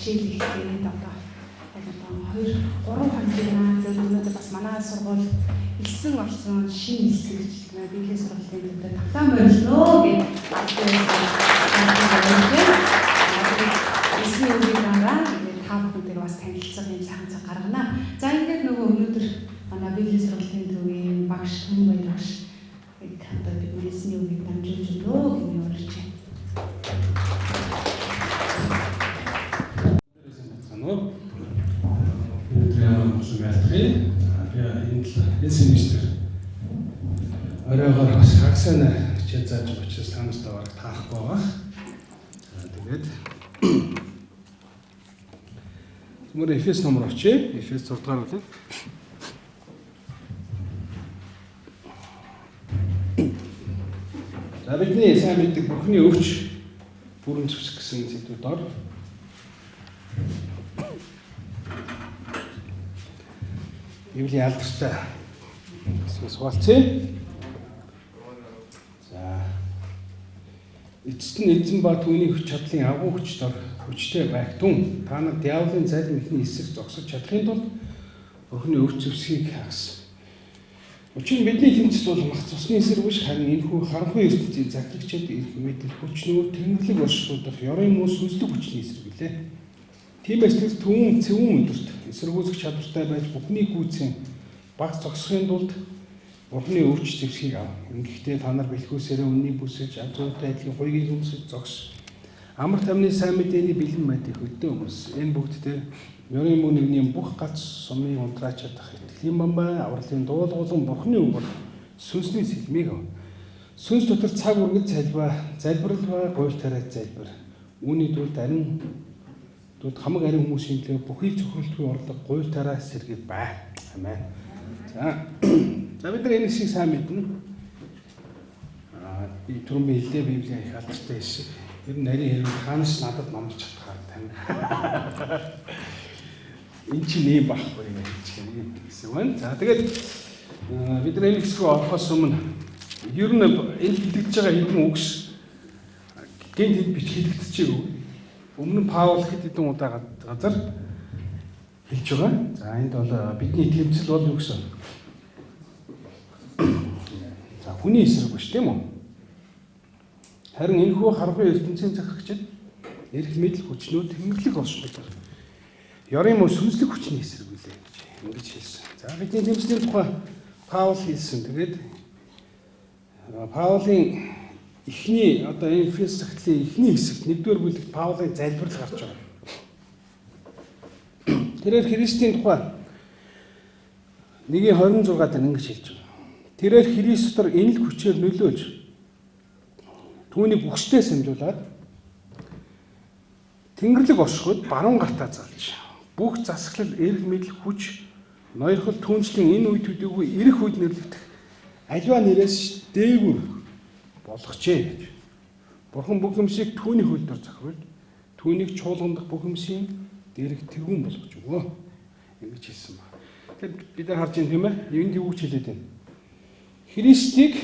Хичээл эхлээд одоо яг одоо 2 3 хоног байна. Тэгээд өнөөдөр бас манай сургууль элсэн орсон шинэ элсэгч Библийн сургуулийн төвд тавтаа морилно гэж элсний үеийн дараа тэгээд та бүхэнтэйг бас танилцах юм сайхан цаг гаргана. За ингээд нөгөө өнөөдөр манай Библийн сургуулийн төвийн багш Түнбаяр багш одоо бидний элсний үеийг дамжуулж өгнө гэж урьж байна. Би энэ семестр оройгоор бас хагасанаар хичээл зааж байгаа учраас та нартай бараг таахгүй байгаа. За тэгээд Түмэр Эфес ном руу очие. Эфес 6 дугаар бүлэг. За бидний сайн мэддэг Бурхны өвч бүрэн зэвсэг гэсэн сэдвүүд ор. Библийн алдартай хэсгээс хуваалцъя. За эцэст нь эзэн ба түүний хүч чадлын агуу хүч дор хүчтэй байх тун та нар диаволын залим ихний эсрэг зогсож чадахын тулд Бурхны өвч зэвсгийг хагас. Учир нь бидний тэмцэл бол мах цусны эсрэг биш харин энэхүү харанхуй ертөнцийн захирагчид эрх мэдэл хүчнүү тэнгэрлэг оршихуйдах ёрын муу сүнслэг хүчний эсрэг билээ. Тиймээс тэр түүн цэвүүн өдөрт эсэргүүцэх чадвартай байж бүхний гүйцэн баг зогсохын тулд Бурхны өвч зэвсгийг ав. Ингэхдээ та нар бэлхүүсээрээ үннийг бүсэж, азуутай адилхан хуйгийг өмсөж зогс. Амар тамны сайн мэдээний бэлэн байдыг хөдөө өмс. Энэ бүгдтэй ёрын муу нэгний бүх гац сумын унтраач чадах итгэлийн бамбай, авралын дуулгуулан Бурхны үг бол сүнсний сэлмийг ав. Сүнс дотор цаг үргэлж залбаа, залбирал ба гуйл тариа залбир. Үүний тулд арин Тэгвэл хамаг ариун хүмүүсийн төлөө бүхий цохилтгүй орлого гуйл тараа сэргээ бай. Амен. За бид нар энэ хэсгийг сайн мэднэ. Би түрүүн би хэллээ Библийн их алдартай хэсэг. Тэр нарийн хэрэг хаанаас надад номлож чадхаар тань. Энэ чинь нэм байхгүй гэж юм гэсэн байна. За тэгээд бид нар энэ хэсэг рүү орохоос өмнө ер нь энэ хэлэгдэж байгаа хэдэн үгс гэнт хэд бич хэлэгдчихэв. Өмнө нь Паул хэд хэдэн удаа газар хэлж байгаа. За энд бол бидний тэмцэл бол юу гэсэн? За хүний эсрэг биш тийм үү? Харин энэхүү харанхуй ертөнцийн захирагчид эрх мэдэл хүчнүүд тэнгэрлэг оршихуйд ёрын мөн сүнслэг хүчний эсрэг билээ гэж ингэж хэлсэн. За бидний тэмцлийн тухай Паул хэлсэн. Тэгээд Паулын эхний одоо энэ Эфес цагтлын эхний хэсэгт 1-р бүлэгт Паулын залбирал гарч байгаа. Тэрээр Христийн тухай 1:26 дээр ингэж хэлж байгаа. Тэрээр Христ дотор энэ л хүчээр нөлөөлж түүнийг үхсдээ самжуулаад Тэнгэрлэг оршихуйд баруун гартаа залж бүх засаглал, эрх мэдэл, хүч, ноёрхол түүнчлэн энэ үе төдийгүй ирэх үед нэрлэгдэх аливаа нэрээс дээгүүр болгочээ гэж. Бурхан бүх юмсыг түүний хөл дор захируулж, түүнийг чуулгандах бүх юмсийн дээрх тэргүүн болгож өгөө. Ингэж хэлсэн ба. Тэгэхээр бид нар харж байна тийм ээ. Энд юу гэж хэлээд байна? Христийг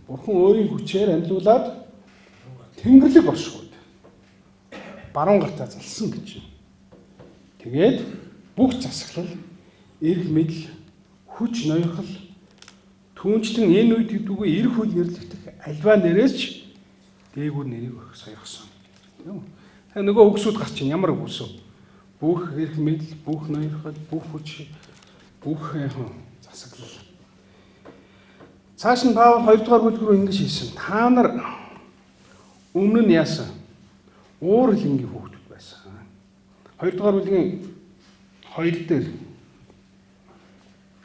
Бурхан өөрийн хүчээр амьлуулад Тэнгэрлэг оршихуйд баруун гартаа залсан гэж. Тэгээд бүх засаглал, эрх мэдэл, хүч, ноёрхол түүнчлэн энэ үед төдийгүй ирэх үед нэрлэгдэх аливаа нэрээс ч дээгүүр нэрийг сойрхсон. Тийм үү? Тэгээ нөгөө үгсүүд гарч ийн ямар үгс вэ? Бүх эрх мэдэл, бүх ноёрхол, бүх хүч, бүх засаглал. Цааш нь Паул 2 дугаар бүлэг рүү ингэж хэлсэн. Та нар өмнө нь яасан? Уур хилэнгийн хүүхдүүд байсан. 2 дугаар бүлгийн 2 дээр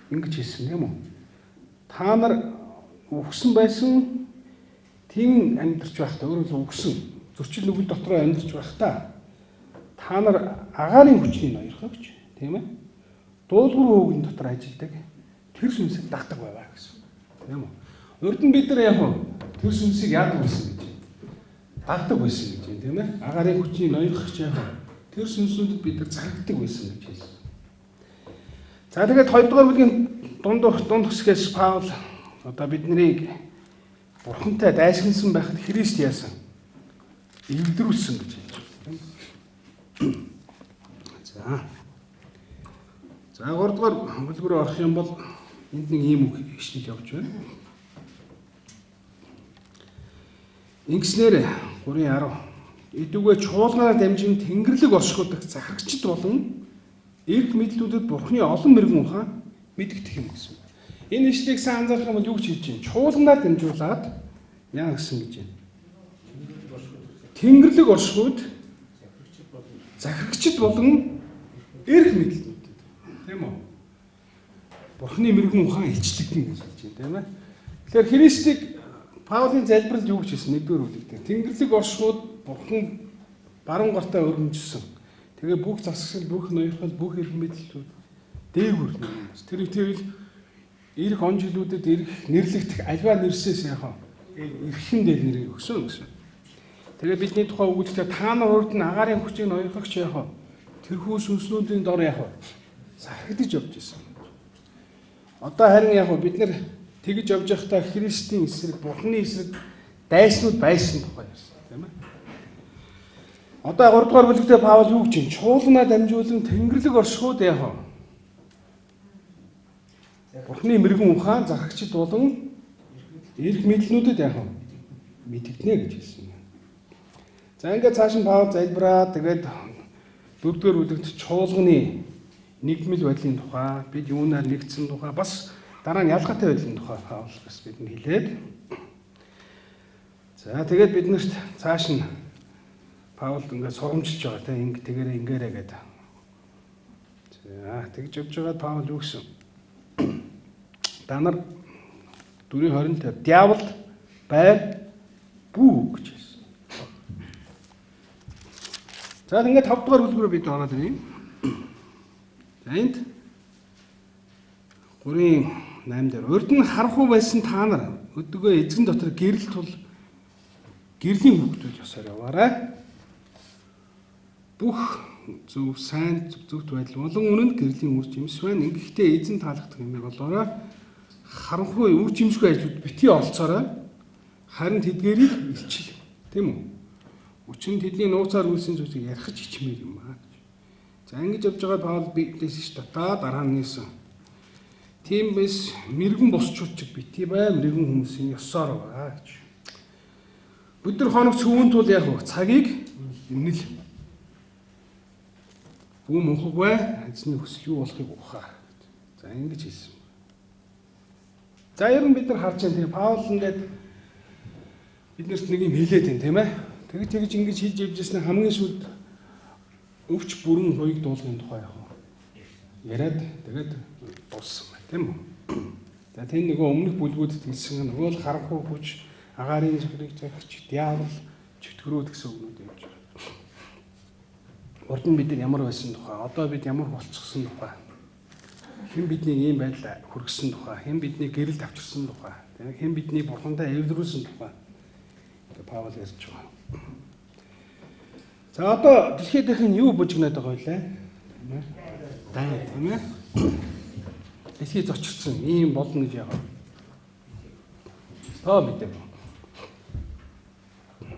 ингэж хэлсэн тийм үү? Та нар үхсэн байсан, тийм амьдарч байхдаа, өөрөөр хэлбэл үхсэн, зөрчил нүгэл дотроо амьдарч байхдаа та нар агаарын хүчний ноёрхогч, тийм ээ? Дуулгуур хөөгөн дотор ажилладаг тэр сүнсийг дагдаг байваа гэсэн. Тийм үү? Урд нь бид нар яг тэр сүнсийг яадаг байсан гэж дагдаг байсан гэж юм, тийм ээ? Агаарын хүчний ноёрхогч яг тэр сүнсүүдэд бид нар зарагддаг байсан гэж хэлсэн. За тэгээд 2 дугаар бүлгийн дунд хэсгээс Паул одоо биднийг Бурхантай дайсагнасан байхад Христ яасан? Эвдрүүлсэн гэж хэлж байна. За 3 дугаар бүлэг рүү орох юм бол энд нэг ийм үг ишлэл явж байна. Ингэснээр 3:10 эдүгээ чуулганаар дамжин тэнгэрлэг оршихуйдах захирагчид болон эрх мэдлүүдэд Бурхны олон мэрэгэн ухаан мэдэгдэх юм гэсэн. Энэ ишлэгийг сайн анзаарах юм бол юу гэж хэлж байна? Чуулганаар дамжуулаад яа гэсэн гэж байна? Тэнгэрлэг оршихуйд захирагчид болон эрх мэдлүүдэд, тийм үү? Бурхны мэрэгэн ухаан илчлэгдэн гэж хэлж байна, тийм ээ. Тэгэхээр Христийг Паулийн залбиралд юу гэж хэлсэн? Нэгдүгээр бүлэг дээр тэнгэрлэг оршихуйд Бурхан баруун гартаа өргөмжсөн. Тэгээ бүх засагсал, бүх ноёрхол, бүх эрх мэдлүүд дээгүр нэг юм. Тэр итгэл ирэх он жилүүдэд ирэх нэрлэгдэх альва нэрсээс яхаа эрхэн дээр нэрийг өгсөн гэсэн. Тэгээ бидний тухай өгүүлэхдээ та нар урд нь агаарын хүчийг ноёрхогч яхаа тэрхүү сүнснүүдийн дор яхаа сахигдаж явж исэн. Одоо харин яхаа бид нар тэгж явж байхдаа Христийн эсрэг, Бурхны эсрэг дайснууд байсан тухай ярьсан, тийм ээ. Одоо 3 дугаар бүлэгтээ Паул юу гэж юм? Чуулганаа дамжуулан тэнгэрлэг оршихуйд яхаа Бурхны мэрэгэн ухаан захирагчид болон эрх мэдлэнүүдэд яхаа мэдэгдэнэ гэж хэлсэн юм. За ингээд цааш нь Паул залбираа тэгээд 4 дугаар бүлэгт чуулганы нэгдмэл байдлын тухай, бид юунаар нэгдсэн тухай, бас дараа нь ялгаатай байдлын тухай Паул бас бидэнд хэлээд. За тэгээд биднэрт цааш нь Паул ингээд сургамжилж байгаа тийм ингэ тэгэрээ ингээрэ гэдэг. За тэгж явж байгаа Паул юу гэсэн? Та нар 4:25 диаволд байр бүү гэж хэлсэн. За ингээд 5 дугаар бүлэг рүү бид ороод ирье. За энд 3:8 дээр урд нь харанхуй байсан та нар өдгөө эзэн дотор гэрэл тул гэрлийн хүүхдүүд ёсоор яваарай. Бүх зөв сайн зөвхт байдал болон үнэнд гэрлийн үр жимс байна. Ингэхдээ эзэн таалагдах юм болоорой. Харанхуй үр жимсгүй ажлууд битгий оролцоорой. Харин тэдгээрийг илчил. Тийм үү? Учир нь тэдний нууцаар үйлсэн зүйлсийг ярих ч хичмээр юм аа. За ингэж явж байгаа Паул биднээс ш татаа дараа нь нээсэн. Тийм бис мэрэгэн босчууд чиг битгий бай, мэрэгэн хүмүүсийн ёсоор байгаа гэж. Бид нар хоног цөвөн тул яг цагийг үнэл. Бүү мунхаг бай, эзний хүсэл юу болохыг ухаа. За ингэж хэлсэн. За ер нь бид нар харж байна тийм Паул ингээд биднэрт нэг юм хэлээд байна тийм ээ. Тэгж тэгж ингэж хийж явж ирсэн хамгийн сүүлд өвч бүрэн хуйг дуулгын тухай яг яриад тэгээд дууссан байна тийм үү. За тэр нөгөө өмнөх бүлгүүдэд хэлсэн нөгөө л харанхуй хүч, агаарын захирыг захирч, диавол, чөтгөрөөд гэсэн үгнүүд явж байгаа. Урд нь бид нар ямар байсан тухай, одоо бид ямар болчихсон тухай, хэн бидний ийм байдал хүргэсэн тухай, хэн бидний гэрэлд авчирсан тухай, хэн бидний бурхантай эвлэрүүлсэн тухай Паул ярьж байгаа. За одоо дэлхийд дэх нь юу бужигнаад байгаа вэ? Тийм ээ. Дайн тийм ээ. Дэлхий зочирсан ийм болно гэж яах вэ? Тоо мэдээ.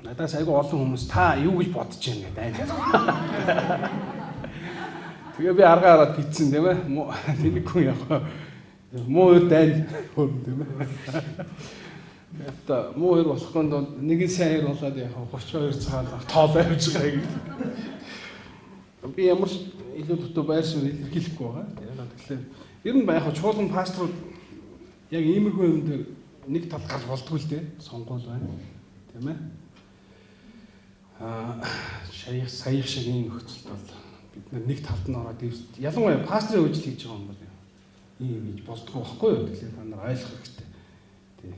Надаас айгүй олон хүмүүс та юу гэж бодож байна гэдэг дайн. Тэгээ би аргаа хараад битсэн тийм ээ. Тэнэг хүн яах вэ? Муу хоёр дайн хөрн тийм ээ. Одоо муу хоёр болохгүй нэг нь сайн хоёр болоод яах вэ? 32 цагаан тоолоо явж байгаа гэдэг. Би ямар ч илүү дутуу байр суурь илэрхийлэхгүй байгаа. Яг тэгэхээр ер нь яг чуулган пасторууд яг иймэрхүү юм дээр нэг тал гарч болдгоо л дээ. Сонгуул байна. Тийм ээ. Аа саях шиг ийм нөхцөлд бол бид нэг талд нь ороод ялангуяа пасторын үйл хийж байгаа юм бол ийм хийж болдгоо байхгүй юу? Тэгэхээр та нар ойлгох хэрэгтэй. Тий.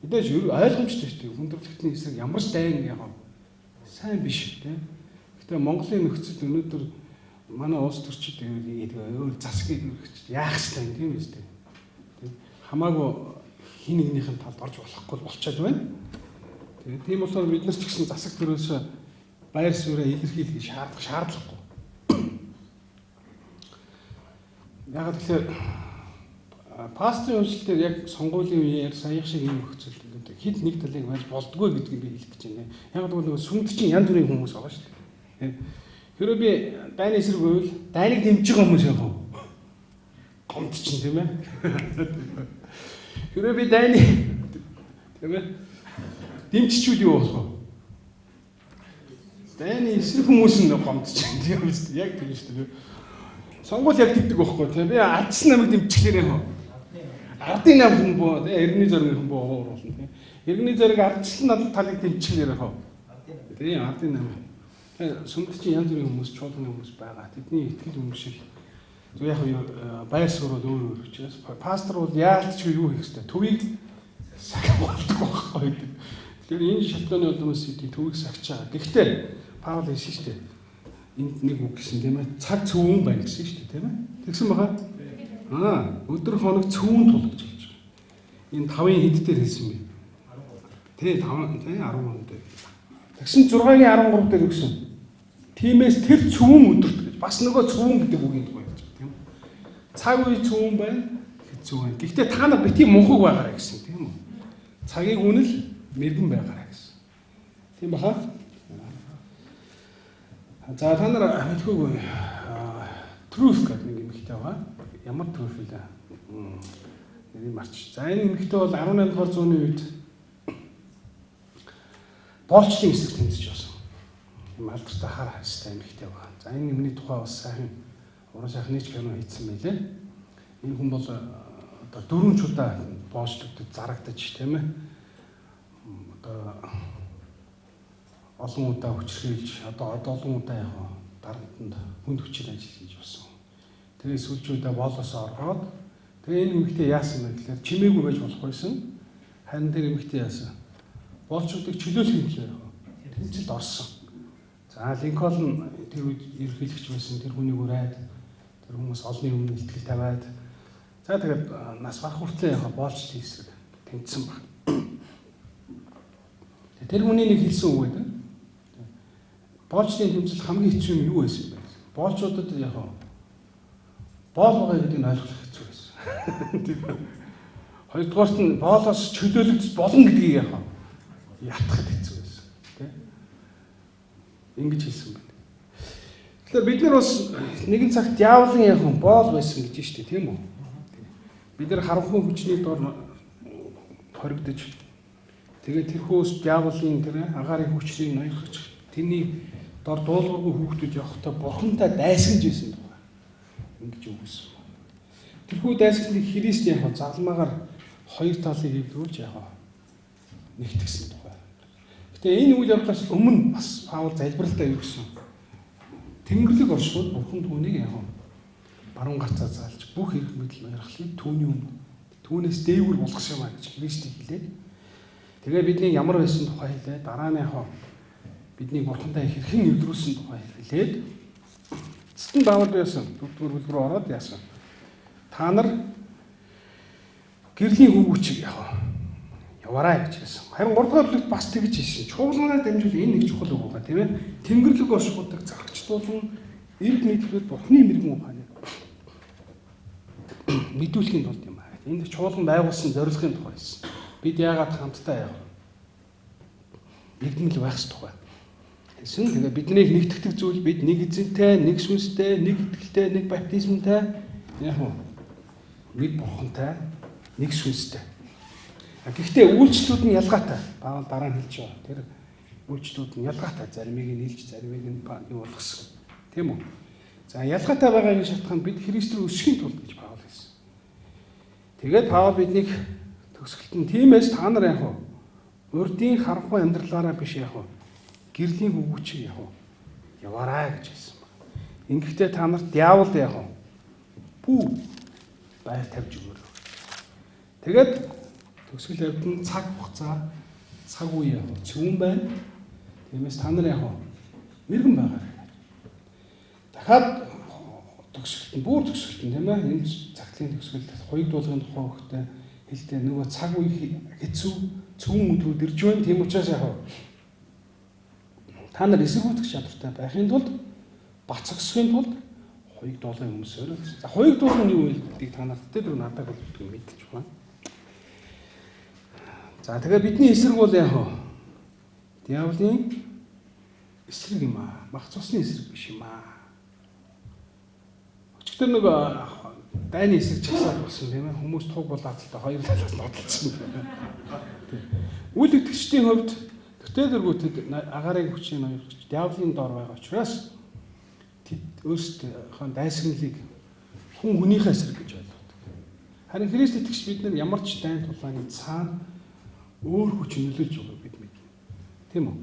Мэдээж ойлгомжтой шүү дээ. Хүндрэлтний эсрэг ямар ч дайн яг сайн биш тийм. Гэтэ Монголын нөхцөлд өнөөдөр манай улс төрчид өөр засгийг өргөчд яах ёстой юм тийм үстэй. Тийм. Хамаагүй хин нэгнийх нь талд орж болохгүй болчиход байна. Тэгээ тийм болохоор бид нар ч гэсэн засаг төрөөс байр сууриа илэрхийлэх шаардлагагүй. Яг тэгэхээр пасторын үйлчлэлээр яг сонгуулийн үеэр саях шиг ийм нөхцөлд ингээд хэд нэг талыг байж болдгоо гэдгийг би хэлэх гэж байна. Яг гэвэл нөгөө сүмд чинь янз бүрийн хүмүүс байгаа шүү дээ. Хэрвээ би дайны эсрэг байвал дайныг дэмжиж байгаа хүмүүс яах вэ? Гомдчин тийм ээ. Хэрвээ би дайны тийм ээ дэмжичүүд юу болох вэ? Дайны эсрэг хүмүүс нь гомдчин тийм үү? Яг тийм шүү дээ. Сонгуул яг тэгдэг байхгүй тийм. Би ардсан намыг дэмжчихлээр яах вэ? Ардын нам хүн боо тийм эргэний зоригийн хүн боо ууруулна тийм. Эргэний зориг ардчлан надад талыг дэмжчихлээр яах вэ? Тийм ардын нам. Сүмд чинь янз бүрийн хүмүүс, чуулганы хүмүүс байгаа. Тэдний итгэл үнэмшил зөв яг байр суурь бол өөр өөр учраас пастор бол яалтчгүй юу хийх ёстой? Төвийг сахих болдог байхгүй. Тэгэхээр энэ шалтгааны улмаас эдийн төвийг сахиж байгаа. Гэхдээ Паул хэлсэн шүү дээ. Энд нэг үг гэсэн тийм ээ. Цаг цөвүүн байна гэсэн шүү дээ, тийм ээ. Тэгсэн баха. Өдөр хоног цөвүүн тул гэж хэлж байгаа. Энэ 5-ын хэд дээр хэлсэн бэ? Тий 5 тий 13 дээр. Тэгсэн 6-гийн 13 дээр өгсөн. Тиймээс тэр цөвүүн өдөрт гэж бас нөгөө цөвүүн гэдэг үгийн тухай ярьж байгаа тийм үү? Цаг үе цөвүүн байна, хэцүү байна. Гэхдээ та нар бити мунхаг байгаарай гэсэн тийм үү? Цагийг үнэл мэрэгэн байгаарай гэсэн. Тийм баха? За та нар мэдхүйгүй Truth гэдэг нэг эмэгтэй байгаа. Ямар Truth вэ? Нэрийг марч. За энэ эмэгтэй бол 18 дугаар зууны үед боолчлын эсрэг тэмцэж явсан. Юм алдартай хар харьстай эмэгтэй байгаа. За энэ юмны тухай бас сайхан уран сайхны ч кино хийсэн байлээ. Энэ хүн бол одоо 4 чудаа боолчлогдож зарагдаж тийм ээ. Одоо олон удаа хүчрхийлж одоо олон удаа яг дарамтанд хүнд хүчээр ажил хийж явсан. Тэгээ сүүлчүүдээ боолоос оргоод тэгээ энэ эмэгтэй яасан бэ гэхээр чимээгүй байж болохгүйсэн. Харин тэр эмэгтэй яасан? Боолчуудыг чөлөөлөх юм лээ. Тэмцэлд орсон. За Линкольн тэр үед ерөнхийлөгч байсан. Тэр хүнийг ураад тэр хүмүүс олонний өмнө ихтгэл тавиад за тэгээд нас барах хүртлээр яг боолчлын эсрэг тэмцсэн баг. Тэр хүний нэг хэлсэн үг байдаг. Боолчлын тэмцэл хамгийн хэцүү юм юу байсан бэ? Боолчуудад яг боол байгаа гэдгийг нь ойлгох хэцүү байсан. Хоёрдугаарт нь боолоос чөлөөлөгдөж болно гэдгийг яг ятгахад хэцүү байсан тийм. Ингэж хэлсэн байна. Тэгэхээр бид нар бас нэгэн цагт диаволын яг боол байсан гэж шүү дээ, тийм үү? Бид нар харанхуй хүчний дор хоригдож тэгээд тэрхүүс диаволын тэр агаарын хүчнийг ноёрхож тэрний дор дуулуургүй хүүхдүүд явахдаа бурхантай дайсагнаж байсан тухай ингэж үгүйсэн. Тэрхүү дайсагныг Христ яг загалмаагаар хоёр талыг эвлэрүүлж яг нэгтгсэн тухай. Гэтэ энэ үйл явдлаас өмнө бас Паул залбиралдаа юу гэсэн? Тэнгэрлэг оршихуйд бурхан түүнийг яг баруун гарцаа заалж бүх эрх мэдэл ноёрхлыг түүний өмнө түүнээс дээгүүр болгосон юм а гэж Христийг хэлээд тэгээ бидний ямар байсан тухай хэлээд дараа нь яг бидний бурхантай хэрхэн эвлэрүүлсэн тухай хэлээд эцэст нь Паул яасан? Дөрөвдүгээр бүлэг рүү ороод яасан? Та нар гэрлийн хүүгүүчийг яг яваарай гэж хэлсэн. Харин 3 дугаар бүлэгт бас тэгж хэлсэн. Чуулганаар дамжуул энэ нэг чухал үг байгаа тийм ээ. Тэнгэрлэг оршихуйдаг зарагчдуулан эрх мэдлэгээр бурхны мэрэгэн ухааныг мэдүүлэхийн тулд юм аа. Энд чуулган байгуулсан зорилгын тухай хэлсэн. Бид яагаад хамтдаа явах нэгдмэл байх тухай хэлсэн. Тэгээ биднийг нэгтгэдэг зүйл бид нэг эзэнтэй, нэг сүнстэй, нэг итгэлтэй, нэг баптизмтай, яг уу нэг бурхантай, нэг сүнстэй. Гэхдээ үйлчлүүд нь ялгаатай. Паул дараа нь хэлж байгаа. Тэр үйлчлүүд нь ялгаатай. Заримыг нь хэлж, заримыг нь юу болгосон. Тийм үү? За ялгаатай байгаагийн шалтгаан бид Христ рүү өсөхийн тулд гэж Паул хэлсэн. Тэгээд Паул биднийг төгсгөлт нь тиймээс та нар яг уу урдын харанхуй амьдралаараа биш яг уу гэрлийн хүүгүүчийг яг уу яваарай гэж хэлсэн байна. Ингэхдээ та нарт диавол яг уу бүү байр тавьж өгөөрэй. Тэгээд төгсгөл авд нь цаг хугацаа, цаг үе яг цөөн байна. Тиймээс та нар яг мэрэгэн байгаарай. Дахиад төгсгөлт нь бүр төгсгөлт нь тийм ээ энэ цагтлын төгсгөлт хоёрдуулгын тухай өгөхтэй хэлдэг нөгөө цаг үе хэцүү цөөн өдрүүд ирж байна. Тийм учраас яг та нар эсэргүүцэх чадвартай байхын тулд бац зогсохын тулд хоёрдуулгын өмсөөрэй гэсэн. За хоёрдуулгын юу вэ гэдгийг та нарт тэр надад бол мэдчих байна. За тэгэхээр бидний эсрэг бол яг диаволын эсрэг юм аа. Мах цусны эсрэг биш юм аа. Өчигдөр нөгөө дайны эсрэг чагсаал болсон тийм ээ. Хүмүүс туг булаацалтай хоёр талаас нь одолцсон. Үл итгэгчдийн хувьд төтөлөргүй тэд агаарын хүчийн ноёрхож диаволын дор байгаа учраас тэд өөрсдийнхөө дайсагналыг хүн хүнийхээ эсрэг гэж ойлгодог. Харин Христ итгэгч бид нар ямар ч дайн тулааны цаана өөр хүч нөлөөлж байгааг бид мэднэ. Тийм үү?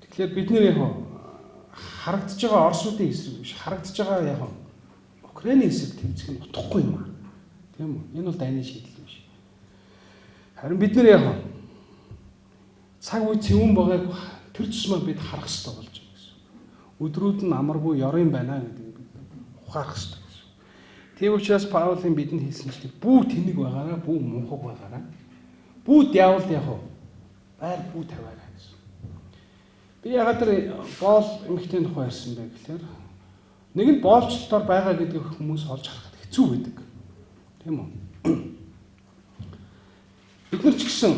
Тэгэхээр бид нэр яг харагдаж байгаа Оросуудын эсрэг биш, харагдаж байгаа яг Украины эсрэг тэмцэх нь утгагүй юм аа. Тийм үү? Энэ бол дайны шийдэл биш. Харин бид нэр яг цаг үе цэвэн байгааг тэр тусмаа бид харах хэрэгтэй болж байна гэсэн. Өдрүүд нь амаргүй ёрын байна гэдгийг бид ухаарах хэрэгтэй гэсэн. Тийм учраас Паулын бидэнд хэлсэн чинь бүү тэнэг байгаараа, бүү мунхаг байгаараа, бүү диаволд яг байр бүү тавиараа гэсэн. Би ягаад тэр боол эмэгтэй тухай ярьсан бэ гэхээр нэг нь боолчлолтоор байгаа гэдгийг хүмүүс олж харахад хэцүү байдаг. Тийм үү? Бид нар ч гэсэн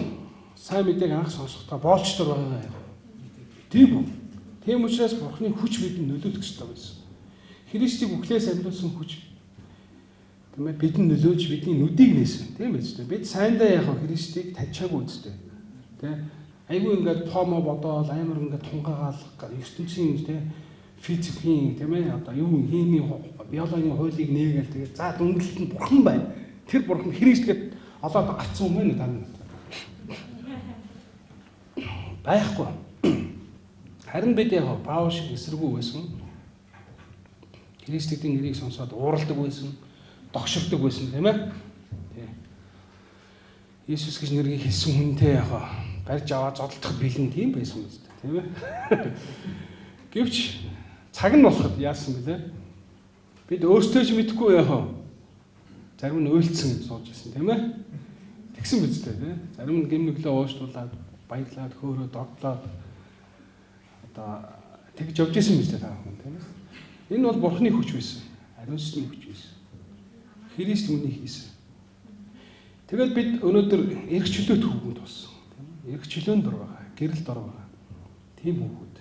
сайн мэдээг анх сонсохдоо боолчлолтоор байгаа юм. Тийм үү? Тийм учраас Бурхны хүч бидэнд нөлөөлөх ёстой байсан. Христийг үхлээс амьдуулсан хүч тийм ээ бидэнд нөлөөлж бидний нүдийг нээсэн. Тийм биз дээ. Бид сайндаа яг Христийг таньчаагүй үсттэй. Тийм айгүй ингээд тоомоо бодоол амар ингээд тунгаагаал ертөнцийн тийм физикийн тийм ээ одоо юу химийн биологийн хуулийг нээгээл тэгээд за дүнглэлт нь бурхан байна. Тэр бурхан Христ гээд олоод гарцсан юм байна та нар. Байхгүй. Харин бид яг Паул шиг эсэргүү байсан. Христийн нэрийг сонсоод ууралдаг байсан, догширдаг байсан тийм ээ. Тийм. Иесус гэж нэрийг хэлсэн хүнтэй яг барьж аваад зодолдоход бэлэн тийм байсан биз дээ, тийм ээ. Гэвч цаг нь болоход яасан бэлээ? Бид өөрсдөө ч мэдэхгүй яг зарим нь уйлцсан сууж ирсэн тийм ээ. Тэгсэн биз дээ, тийм. Зарим нь гэм нүглээ ууштуулаад, баярлаад, хөөрөө догтлоод одоо тэгж явж исэн биз дээ та бүхэн, тийм ээ. Энэ бол Бурхны хүч байсан. Ариун сүнсний хүч байсан. Христ үүнийг хийсэн. Тэгээд бид өнөөдөр эрх чөлөөт хүүхэд болсон. Эрх чөлөөнд дор байгаа, гэрэл дор байгаа. Тийм хүүхэд.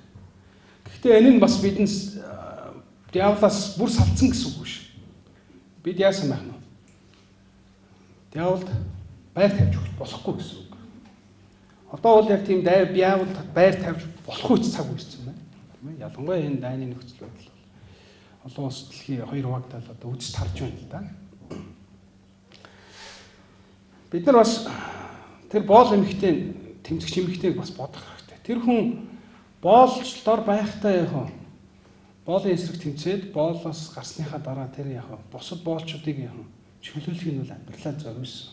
Гэхдээ энэ нь бас бидэнс диаволоос бүр салцсан гэсэн үг биш. Бид яасан байх нь вэ? Диаволд байр тавьж өгч болохгүй гэсэн үг. Одоо бол яг тийм диаволд байр тавьж болохгүй ч цаг үерсэн байна. Тийм ээ. Ялангуяа энэ дайны нөхцөл байдал бол олон улс дэлхийн хоёр хуваагдал одоо үзэж тарж байна л да. Бид нар бас тэр боол эмэгтэй тэмцэгч эмэгтэйг бас бодох хэрэгтэй. Тэр хүн боолчлолтоор байхдаа яг боолын эсрэг тэмцээд боолоос гарсныхаа дараа тэр яг бусад боолчуудыг яг чөлөөлөх нь бол амьдралаа зориулсан.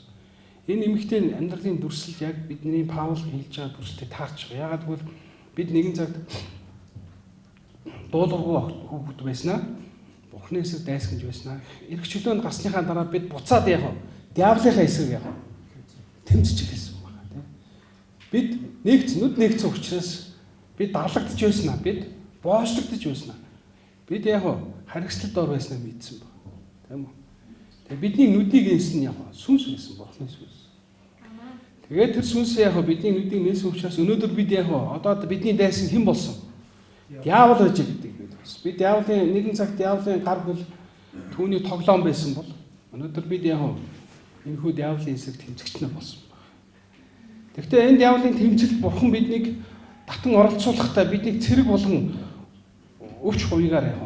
Энэ эмэгтэй амьдралын дүрслэл яг бидний Паул хэлж байгаа дүрслэлтэй таарч байгаа. Яагаад гэвэл бид нэгэн цагт дуулуургүй хүүхэд байснаа Бурхны эсрэг дайсагнаж байснаа эрх чөлөөнд гарсныхаа дараа бид буцаад яг диаволынхаа эсрэг яг тэмцэж эхэлсэн байна тийм. Бид нэгц нүд нэгцэн учраас бид дарлагдж байснаа, бид боочлогдож байснаа. Бид яг харгислал дор байснаа мэдсэн баг. Тийм үү? Тэгээ бидний нүдийг нээсэн нь яг сүнс байсан, Бурхны сүнс. Тэгээд тэр сүнс яг бидний нүдийг нээсэн учраас өнөөдөр бид яг одоо бидний дайсан хэн болсон? Диавол байж гэдэг бид бас. Бид диаволын нэгэн цагт диаволын гар хөл түүний тоглоом байсан бол өнөөдөр бид яг энэхүү диаволын эсрэг тэмцэгч нар болсон байна. Тэгэхдээ энэ диаволын тэмцэлд Бурхан биднийг татан оролцуулахдаа биднийг цэрэг болгон өвч хувигаар яг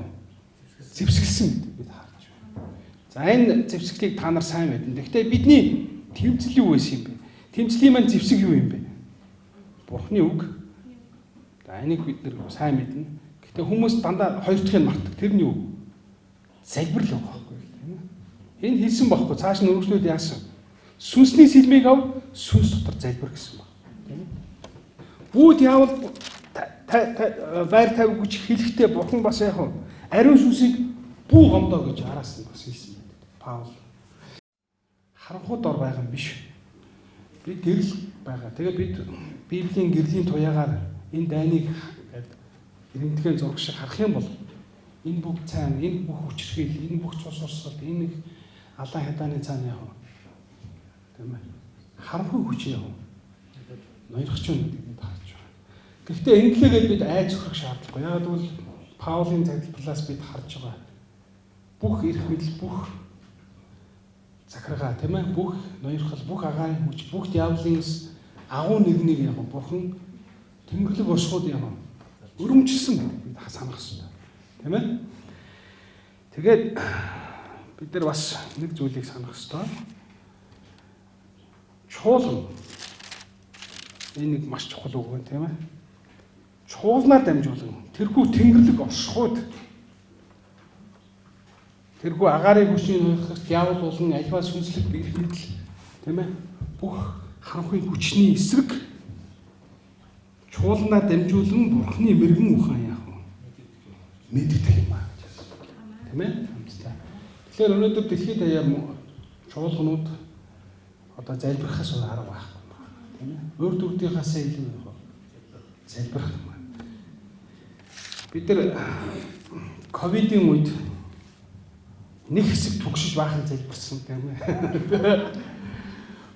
зэвсгэлсэн гэдэг бид харж байна. За энэ зэвсгэлийг та нар сайн мэднэ. Тэгэхдээ бидний тэмцэл юу байсан юм бэ? Тэмцлийн маань зэвсэг юу юм бэ? Бурханы үг. За энийг бид нар сайн мэднэ. Гэхдээ хүмүүс дандаа хоёр дахьыг мартдаг. Тэр нь юу? Залбирал байгаа байхгүй тийм ээ. Энэ хэлсэн байхгүй. Цааш нь өргөжлүүд яасан? Сүнсний сэлмийг ав, сүнс дотор залбир гэсэн баг. Тийм ээ. Бүү диавол байр тавь гэж хэлэхдээ Бурхан бас яг ариун сүнсийг бүү гомдоо гэж араас нь бас хэлсэн байдаг. Паул харанхуй дор байгаа юм биш. Бид гэрэл байгаа. Тэгээ бид Библийн гэрлийн туяагаар энэ дайныг рентген зураг шиг харах юм бол энэ бүх цайна, энэ бүх хүчирхийл, энэ бүх цус урсгал, энэ алаан хядааны цаана яг тийм ээ. Харанхуй хүч яг ноёрхож байна гэдгийг бид харж байна. Гэхдээ энэглээгээд бид айц өгөх шаардлагагүй. Яагаад гэвэл Паулийн залбирлаас бид харж байгаа бүх эрх мэдэл, бүх захиргаа, тийм ээ, бүх ноёрхол, бүх агаарын хүч, бүх диаволын агуу нэгнийг яг Бурхан тэнгэрлэг оршихуйд яг өрөмжилсөн гэдэг бид санах хэрэгтэй. Тийм ээ? Тэгээд бид нар бас нэг зүйлийг санах хэрэгтэй. Чуулган энэ нэг маш чухал үг байна, тийм ээ? Чуулнаар дамжуулан тэрхүү тэнгэрлэг оршихуйд тэрхүү агаарын хүчний ноёрхох диавол болон альва сүнслэг эрх мэдэл, тийм ээ, бүх харанхуй хүчний эсрэг чуулнаар дамжуулан Бурхны мэрэгэн ухаан яах вэ? Мэддэх юм аа гэж. Тийм ээ? Хамтдаа. Тэгэхээр өнөөдөр дэлхийд даяар чуулганууд одоо залбирахаас өөр арга байхгүй юм байна. Тийм ээ? Өөр дүрдийнхээсээ илүү яах вэ? Залбирах юм байна. Бид нар ковидын үед нэг хэсэг түгшиж баахан залбирсан, тийм ээ.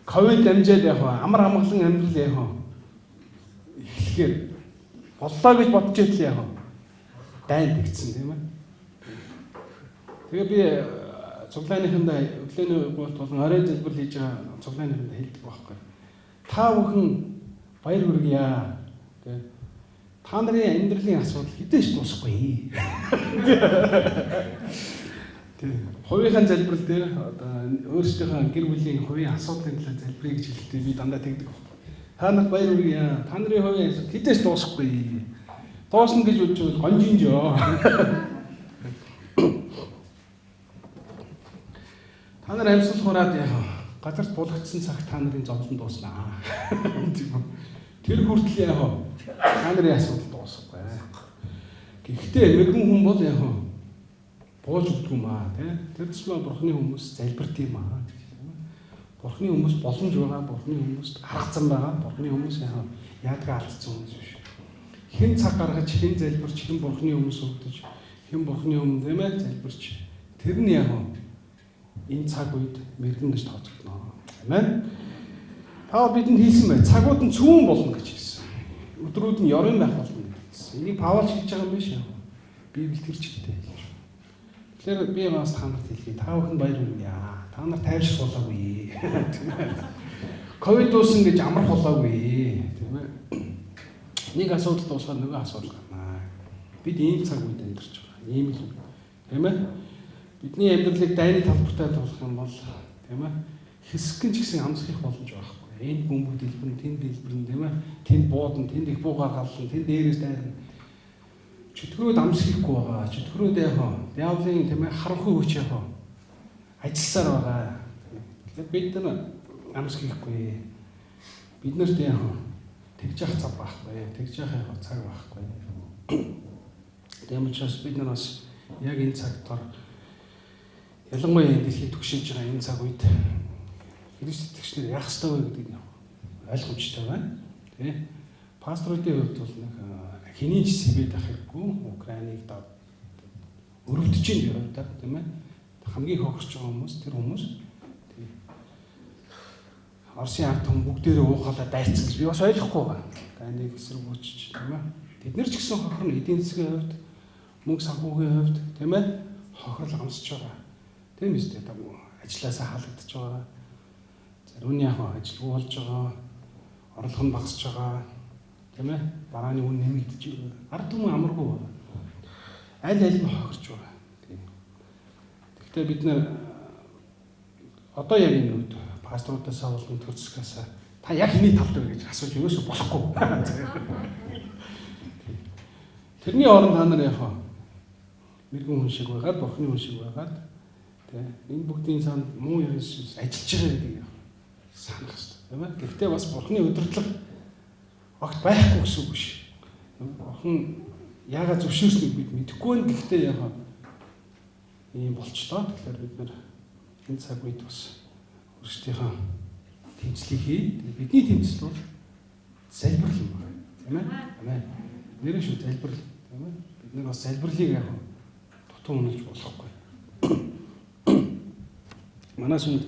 Ковид дамжаад яг амар амгалан амьдрал яг эхлэхээр боллоо гэж бодож идэл яг дайн тэгсэн, тийм ээ. Тэгээ би цуглааныхандаа өглөөний гуйлт болон оройн залбирал хийж байгаа цуглааныхандаа хэлдэг байхгүй. Та бүхэн баяр хүргье. Тэ. Та нарын амьдралын асуудал хэдэж дуусахгүй. Тэ. Хувийнхаа залбирал дээр одоо өөрсдийнхөө гэр бүлийн хувийн асуудлын талаар залбирая гэж хэлэхдээ би дандаа тэгдэг байхгүй. Та нарт баяр хүргье. Та нарын хувийн асуудал хэдэж дуусахгүй. Дуусна гэж бодож бол гонжинжөө. Та нар амьсгал хураад яг газарт булагдсан цаг та нарын зовлон дууснаа. Тэр хүртэл яг та нарын асуудал дуусахгүй. Гэхдээ мэрэгэн хүн бол яг бууж өгдөг юм аа, тий? Тэр тусмаа Бурхны хүмүүс залбирд юм аа. Бурхны хүмүүс боломж байгаа, Бурхны хүмүүст арга зам байгаа, Бурхны хүмүүс яг яадагаа алдсан хүмүүс биш. Хэн цаг гаргаж, хэн залбирч, хэн Бурхны хүмүүс өгдөж, хэн Бурхны өмнө, тийм ээ, залбирч. Тэр нь яг энэ цаг үед мэрэгэн гэж тооцогдно. Амен. Паул бидэнд хэлсэн бай. Цагууд нь цөөн болно гэж хэлсэн. Өдрүүд нь ёрын байх болно гэж хэлсэн. Энийг Паул ч хэлж байгаа юм биш яг. Библи тэр чигтээ хэлж байна. Тэгэхээр би бас та нарт хэлье. Та бүхэн баяр хүргье. Та нар тайвшрах болоогүй. Ковид дуусна гэж амрах болоогүй. Тийм ээ. Нэг асуудал дуусгаад нөгөө асуудал гарнаа. Бид ийм цаг үед амьдарч байгаа. Ийм л үг. Тийм ээ. Бидний амьдралыг дайны талбартай тулах юм бол, тийм ээ, хэсгэн ч гэсэн амсгах боломж байхгүй. Энд бөмбөг дэлбэрнэ, тэнд дэлбэрнэ, тийм ээ. Тэнд буудна, тэнд их буугаар галлна, тэнд дээрээс дайрна. Чөтгөрөөд амсгахгүй байгаа. Чөтгөрөөд яг диаволын, тийм ээ, харанхуй хүч яг ажилласаар байгаа. Тэгэхээр бид нар амсгахгүй. Бид нарт яг тэгж явах цаг байхгүй. Тэгж явах яг цаг байхгүй. Тийм учраас бид нар бас яг энэ цаг дор ялангуяа энэ дэлхийг түгшээж байгаа энэ цаг үед Христ итгэгчнэр яах ёстой вэ гэдгийг ойлгомжтой байна. Тэ? Пасторуудын хувьд бол нэг хэний ч сэвэд ах хэрэггүй. Украиныг өрөвдөж чинь би хувьдаа, тийм ээ. Хамгийн хохирч байгаа хүмүүс тэр хүмүүс. Тэ. Оросын ард түмэн бүгдээрээ уухалаа дайцсан гэж би бас ойлгохгүй байна. Дайныг эсэргүүцэж, тийм ээ. Тэд нар ч гэсэн хохирно эдийн засгийн хувьд, мөнгө санхүүгийн хувьд, тийм ээ, хохирол амсч байгаа. Тийм үстэй ажилласаа халагдаж байгаа. Зарим нь яг ажилгүй болж байгаа, орлого нь багасж байгаа, тийм ээ. Барааны үн нэмэгдэж байгаа. Ард түмэн амаргүй байна. Аль аль нь хохирч байгаа. Тийм. Гэхдээ бид нэр одоо яг энэ үед пасторуудаасаа болон төр засгаасаа та яг хэний талд вэ гэж асууж ерөөсөө болохгүй. Тэрний оронд та нар яг мэрэгэн хүн шиг байгаад, Бурхны хүн шиг байгаад, тэ, энэ бүгдийн цаанд муу ерөөс ажиллаж байгаа гэдгийг санах хэрэгтэй, тийм ээ. Гэхдээ бас Бурхны удирдлага огт байхгүй гэсэн үг биш. Бурхан яагаад зөвшөөрснийг бид мэдэхгүй байна. Гэхдээ яг ийм болчлоо. Тэгэхээр бид нар энэ цаг үед бас өөрсдийнхөө тэмцлийг хий. Бидний тэмцэл бол залбирал юм байна. Тийм ээ? Амен. Нэрээ шүү залбирал, тийм ээ. Бид нар бас залбирлыг яг дутуу үнэлж болохгүй. Манай сүмд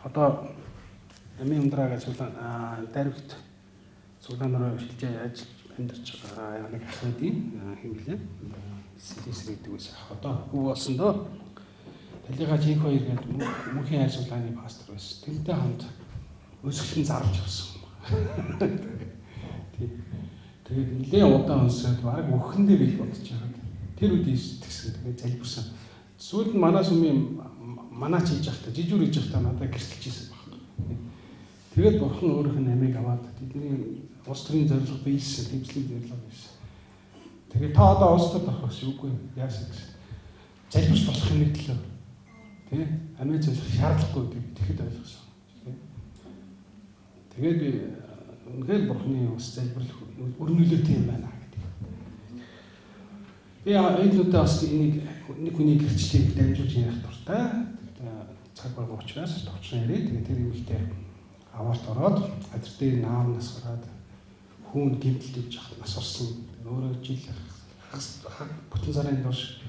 одоо амийн ундраагаа цуглаан дайрагт цуглаан руу шилжээ Амьдарч байгаа нэг ах байдیں۔ Хэн блэ? Сэлэсэр гэдэг үс ах одоо хүү болсон доо. Талигаа жинх хоёр гэдэг мөнхийн хайр сулааны пастор байсан. Тэрнтэй хамт өсгөлэн зарлж авсан. Тэгээд нэлээд удаан өнсөөд бараг өхөндөө бил бодож байгаа. Тэр үед тэгсэн. Тэгээд залбирсан. Сүүлд нь манай сүмийн манаач хийж байхдаа, жижүүр хийж байхдаа надад гэрчилж ирсэн байхгүй. Тэгээд бурхан өөрийнх нь амийг аваад тэдний улс төрийн зорилго биелсэн, тэмцлийн зорилго биелсэн. Тэгээд та одоо улс төрд орох гэсэн үгүй яасан гэсэн. Залбирч болох юм төлөө. Тэ? Амиа золих шаардлагагүй гэдэг тэгэхэд ойлгосон. Тэгээд би үнэхээр бурхны ус залбирал өрнөлөөтэй юм байна гэдэг. Би оюутнуудаа бас энийг нэг хүний гэрчлэлийг дамжуулж ярих дуртай. Цаг байгаа учраас товчхон яриа. Тэгээд тэр эмэгтэй аваарт ороод газар дээр наамнаас ороод хүүн гэмтэл явж хахад нас орсон. Өөрөө жил хагас бүтэн сарын турш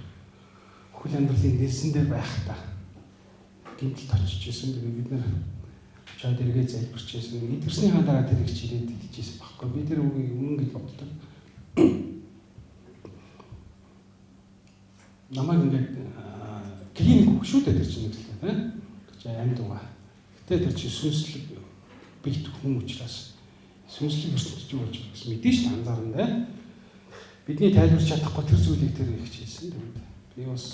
хөл амьдралын нэлсэн дээр байхдаа гэмтэлд очиж исэн. Тэгээд бид нэр очиад эргээ залбирч байсан. Идэрснийхаа дараа тэр их чирээд хэлж исэн байхгүй. Би тэр үгийг үнэн гэж боддог. Намайг ингээд клиник өгөх шүү дээ тэр чинь нэг л тийм. Тэр чинь амьд байгаа. Гэтэ тэр чинь сүнслэг бэлт хүн учраас сүнслэг ертөнцид юу болж байгаа гэсэн мэдэн шүү дээ анзаарна да. Бидний тайлбарч чадахгүй тэр зүйлийг тэр их хийсэн. Тэгээд би бас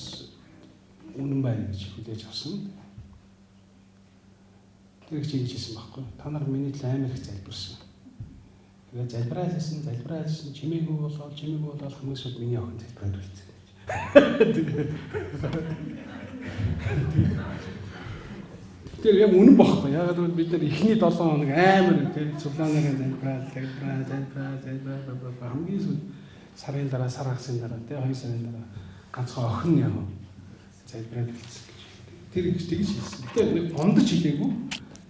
үнэн байна гэж хүлээж авсан. Тэр их хийж хийсэн байхгүй. Та нар миний төлөө амар их залбирсан. Тэгээд залбираалсан, чимээгүй болоод хамгийн сүүлд миний охин залбираад үлдсэн. Тэр яг үнэн бохгүй. Яагаад гэвэл бид нар эхний 7 хоног амар тийм цуглаанаараа залбираа хамгийн сүүлд сарын дараа, сар хагасын дараа, тийм 2 сарын дараа ганцхан охин яг залбираад үлдсэн гэж. Тэр их тэгж хэлсэн. Гэтэ нэг гомдож хэлээгүй.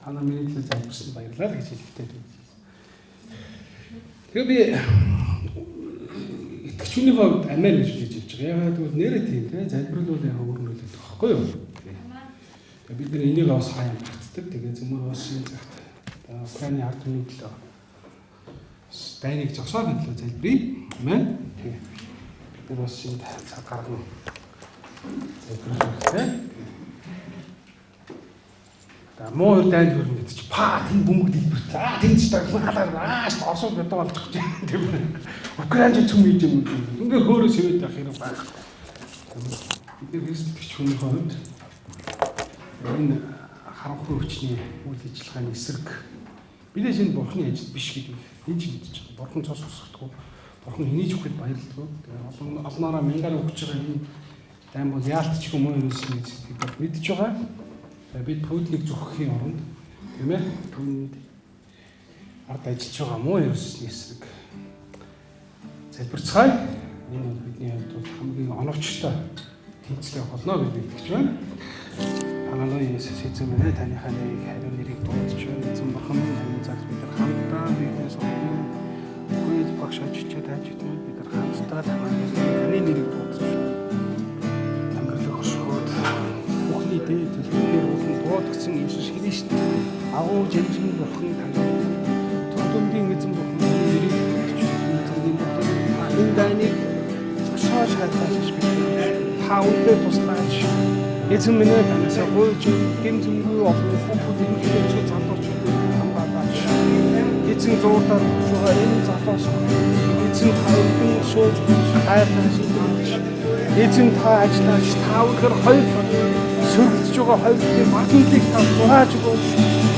Та нар миний төлөө залбирсан баярлалаа гэж хэлэхдээ тэгж хэлсэн. Тэгээ би итгэгчний хувьд амиа гэж хэлж явж байгаа. Яагаад гэвэл нэрээ тийм тийм залбирал бол яг өөр нөлөөтэй байхгүй юу? Тэгээ бид нар энийг бас хаяа мартдаг. Тэгээ зөвмөр бас энэ цагт Украины ард түмний төлөө бас дайныг зогсоохын төлөө залбирая. Амен. Тэгээ бид нар бас энэ цаг гаргана. Залбирах хэрэгтэй. За муу хоёр дайнд хөрнө гэдэг чи па тэнд бөмбөг дэлбэрт. Аа тэнд ч таглан халаар ааш орсууд бядаа болж гэж тийм ээ. Украин ч цөм хийж юм юм. Ингээ хөөрөө сэвэд байх хэрэг байхгүй. Бид нар Христ итгэгч хүний хувьд энэ харанхуй хүчний үйл ажиллагааны эсрэг бидээс энэ бурхны ажил биш гэдэг энэ ч мэдэж байгаа. Бурхан цус усгадгүй. Бурхан хэний ч үхэд баярлдаггүй. Тэгээ олноороо мянгаар өгч байгаа энэ дайм бол яалтчгүй муу юм шиг гэж мэдж байгаа. Бид пүүднийг зүхэхийн оронд тийм ээ түүнд ард ажиллаж байгаа муу ерөөсний эсрэг залбирцгаая. Энэ бол бидний хувьд бол хамгийн оновчтой тэмцэл явах болно гэж итгэж байна. Халелуя Есүс эзэн минь ээ, таныхаа нэрийг хариу нэрийг дуудаж байна. Эзэн бурхан минь таны цагт бид нар хамтдаа биенээс олдсон хөл багш ажигчид ажигтнууд бид нар хамтдаа таны нэрийг дуудаж байна. Тангарлаг оршихуйд бүхний дээд дэлхийн болон дуудагдсан Иесус Христ агуу жамжин бурхан танд тутамдын эзэн бурхан таны нэрийг дуудаж байна. Эзэн бурхан та энэ дайныг зогсоож хайлтааж бид та үнээр туслаач. Эзэн минь ээ танаас гуйж гэм зэмгүй олон хүүхэд эмэгтэйчүүд залуучуудыг хамгаалаач. Эзэн зууртаар өгч байгаа энэ залуус эзэн та өргөн сууж хайрлаж шийдвэрлэж эзэн та ажиллаач та үнэхээр хоёр сөргөлдөж байгаа хоёр талын мартанлыг та дурааж өгөөч.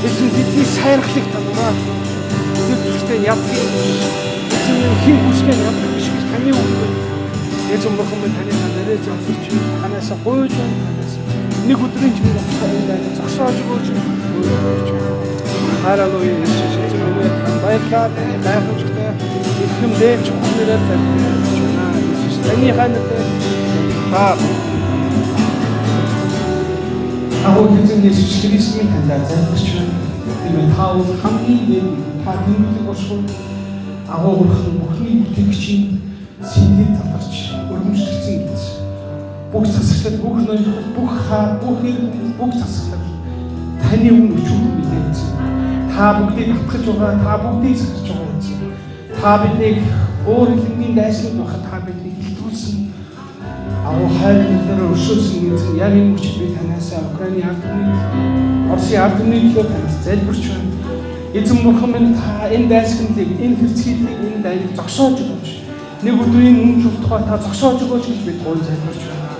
Эзэн бидний сайрхлыг та дурааж өгөөч. Тэр зүрхтэй яддаг эзэн минь хэн хүсгэн яддаг биш гэж таны үг. Эзэн бурхан минь таны нэрээр залбирч танаас гуйж байна. Танаас нэг өдрийн ч минь энэ дайныг зогсоож өгөөч. Халелуя Иесус эзэн минь танд баярлалаа. Таны гайхамшигтай эрхэм дээд чухал нэрээр залбирч байна. Иесус таныхаа нэрээр та агуу эзэн Иесус Христ минь таньдаа залбирч байна. Тийм ээ та бол хамгийн дээд та тэнгэрлэг оршихуй агуу бурхан бүхний бүтээгчийн сэтгэл задарч өргөмжлөгдсөн гэж. Бүх засаглал, бүх ноёрхол, бүх хаа, бүх эрдэмт, бүх засаглал таны өмнө өчүүхэн билээ эзэн. Та бүгдийг татгаж байгаа, та бүгдийг сахарч байгаа эзэн. Та биднийг өөр хилэнгийн дайснууд байхад та биднийг илтгүүлсэн, агуу хайр нөлөөрөө өршөөсөн эзэн, яг энэ мөчид би танаасаа Украины ард түмний, Оросын ард түмний төлөө танаас залбирч байна. Эзэн бурхан минь, та энэ дайсагналыг, энэ хэрцгийллийг, энэ дайныг зогсоож өгөөч. Нэг өдрийн үнэ чултгай та зогсоож өгөөч гэж бид гуйн залбирч байна.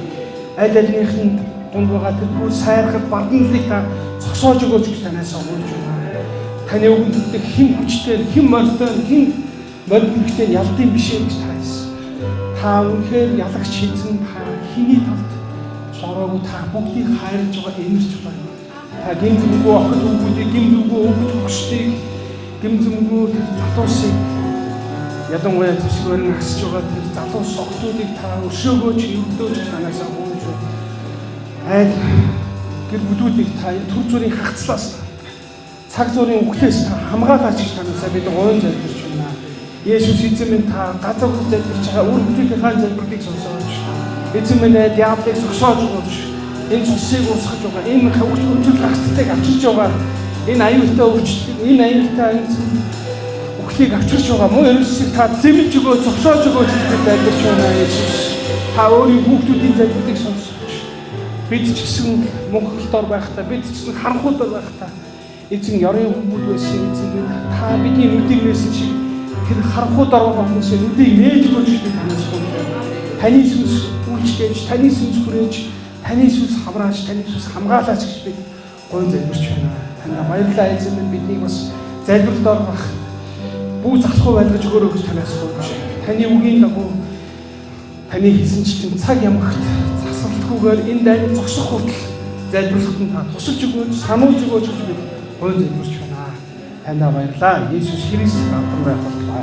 Аль альных нь дунд байгаа тэр бүр сайрхал барданлыг та зогсоож өгөөч гэж танаас гуйж байна. Таны үгэнд итгэх хэн хүчтэй, хэн морьтой, хэн морь хэрэгтэй ялдын биш ээ гэж та хэлсэн. Та үнэхээр ялагч эзэн, та хэний талд зороогүй, та бүгдийг хайрлаж байгаа, энэрч байгаа юм. Та гэм зэмгүй охид хүүгүүдийг, гэм зэмгүй өвгөд хөгшдийг, гэм зэмгүй тэр залуусыг, ялангуяа зэвсэг барин асж байгаа тэр залуус охидуудыг та өршөөгөөч, өргөлөөч танаасаа гуйж байна. Айл гэр бүлүүдийг та энэ төр зүрийн хагцлаас, цаг зуурын үхлээс та хамгаалаач гэж танаасаа бид гуйн залбирч байна. Есүс эзэн минь, та газар залбирч байгаа үр хүүхдийнхээ залбирлыг сонсооч. Эзэн минь, диаволыг зогсоож өгөөч. Энэ цусыг урсгаж байгаа, энэ хөвчл гацтыг авчирч байгаа, энэ аюултай өвчлөлт, энэ аюултай энэ үхлийг авчирч байгаа муу ерөөсөө та зэмлэж өгөөч, зогсоож өгөөч гэж бид залбирч байна. Есүс, та өөрийн хүүхдүүдийн залбирлыг сонсооч. Бид ч гэсэн мунхалдор байхдаа, бид ч гэсэн харанхуйдор байхдаа эзэн ёрын хүмүүд байсан эзэн минь, та бидний нүдийг нээсэн шиг тэр харанхуйдор байгаа хүмүүсийн нүдийг нээж өгөөч гэж бид танаас гуйж байна. Таны сүнс үйлчлээж, таны сүнс хүрээж, таны сүнс хамрааж, таны сүнс хамгаалаач гэж бид гуйн залбирч байна. Таньда баярлалаа, эзэн минь, биднийг бас залбиралд орох бүү залхуу байлгаж өгөөрэй гэж танаас гуйж. Таны үгийн дагуу, таны хэлсэнчлэн цаг ямагт засварлахгүйгээр энэ дайныг зогсох хүртэл залбирлахад нь та тусалж өгөөч, сануулж өгөөч гэж бид гуйн залбирч байна. Таньда баярлалаа. Есүс Христ алдан байх болтугай.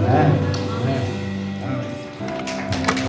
Амен.